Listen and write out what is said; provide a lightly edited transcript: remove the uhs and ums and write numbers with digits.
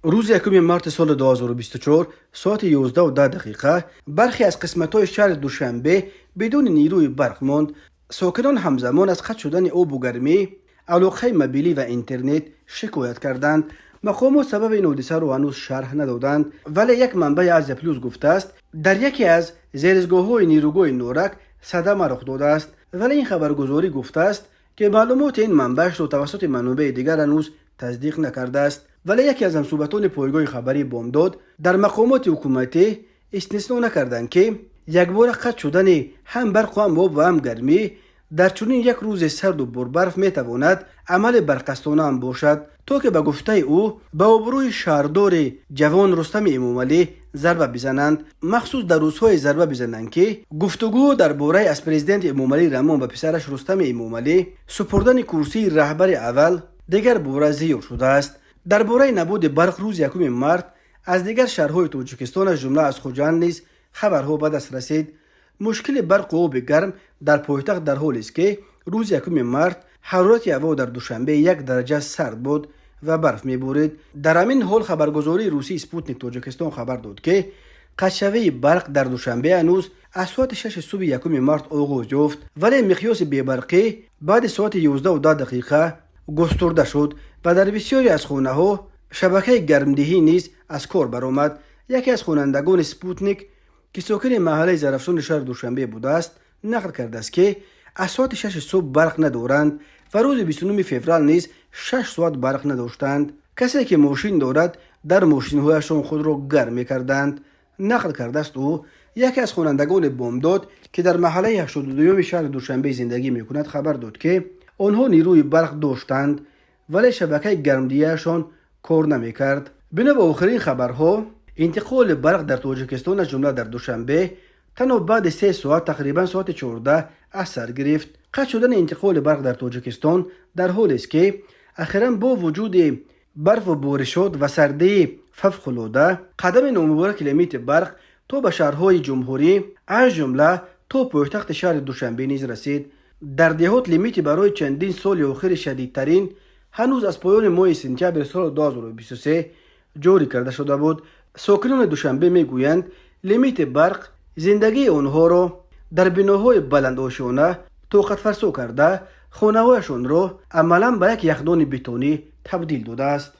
Рӯзи 1 марти соли 2024 соати 11:10 бархе аз қисматҳои шаҳри Душанбе бидуни нерӯи барқ монд. Сокинон ҳамзамон аз қатъ шудани обу гармӣ, алоқаи мобилӣ ва интернет шикоят карданд. Мақомот сабаби ин ҳодисаро ҳанӯз шарҳ надоданд, вале як манбаи Азия Плюс гуфтааст, дар яке аз зеризгоҳҳои нерӯгоҳи Норак садама рух додааст. Вале ин хабаргузорӣ гуфтааст, ки маълумоти ин манбаашро тавассути манобеи дигар ҳанӯз тасдиқ накардааст. Вале яке аз ҳамсӯҳбатони пойгоҳи хабарии Бомдод дар мақомоти ҳукуматӣ истисно накарданд, ки якбора қатъ шудани ҳам барқу, ҳам об ва ҳам гармӣ дар чунин як рӯзи сарду бурбарф метавонад амали барқасдона ҳам бошад, то ки, ба гуфтаи ӯ, ба обрӯи шаҳрдори ҷавон Рустами Эмомалӣ зарба бизананд, махсус дар рӯзҳое зарба бизананд, ки гуфтугӯ дар бораи аз президенти Эмомалӣ Раҳмон ба писараш Рустами Эмомалӣ супурдани курсии раҳбари аввал дигар бора зиёд шудааст. Дар бораи набуди барқ рӯзи 1 март аз дигар шаҳрҳои Тоҷикистон, аз ҷумла аз Хуҷанд низ хабарҳо ба даст расид. Мушкили барқу оби гарм дар пойтахт дар ҳолест, ки рӯзи 1 март ҳарорати ҳаво дар Душанбе 1 дараҷа сард буд ва барф меборид. Дар ҳамин ҳол хабаргузории русии Спутник Тоҷикистон хабар дод, ки қатъшавии барқ дар Душанбе ҳанӯз аз соати 6 субҳи 1 март оғоз ёфт, вале миқёси бебарқӣ баъди соати 11:10 густурда шуд ва дар бисёре аз хонаҳо шабакаи гармдиҳӣ низ аз кор баромад. Яке аз хонандагони Спутник, ки сокини маҳаллаи Зарафшони шаҳри Душанбе будааст, нақл кардааст, ки аз соати 6 субҳ барқ надоранд ва рӯзи 29 феврал низ 6 соат барқ надоштанд. Касе ки мошин дорад, дар мошинҳояшон худро гарм мекарданд, нақл кардааст ӯ. Яке аз хонандагони Бомдод, ки дар маҳаллаи 82-юми шаҳри Душанбе зиндагӣ мекунад, хабар дод, ки онҳо нерӯи барқ доштанд, вале шабакаи гармдиҳияшон кор намекард. Бино ба охирин хабарҳо, интиқоли барқ дар Тоҷикистон, аз ҷумла дар Душанбе, танҳо баъди 3 соат, тақрибан соати 14, аз сар гирифт. Қатъ шудани интиқоли барқ дар Тоҷикистон дар ҳолест, ки ахиран бо вуҷуди барфу боришот ва сардии фавқулода қадами номубораки лимити барқ то ба шаҳрҳои ҷумҳурӣ, аз ҷумла то пойтахти шаҳри Душанбе низ расид. Дар деҳот лимити барои чандин соли охири шадидтарин ҳанӯз аз поёни моҳи сентябри соли 2023 ҷорӣ карда шуда буд. Сокинони Душанбе мегӯянд, лимити барқ зиндагии онҳоро дар биноҳои баландошёна тоқатфарсо карда, хонаҳояшонро амалан ба як яхдони бетонӣ табдил додааст.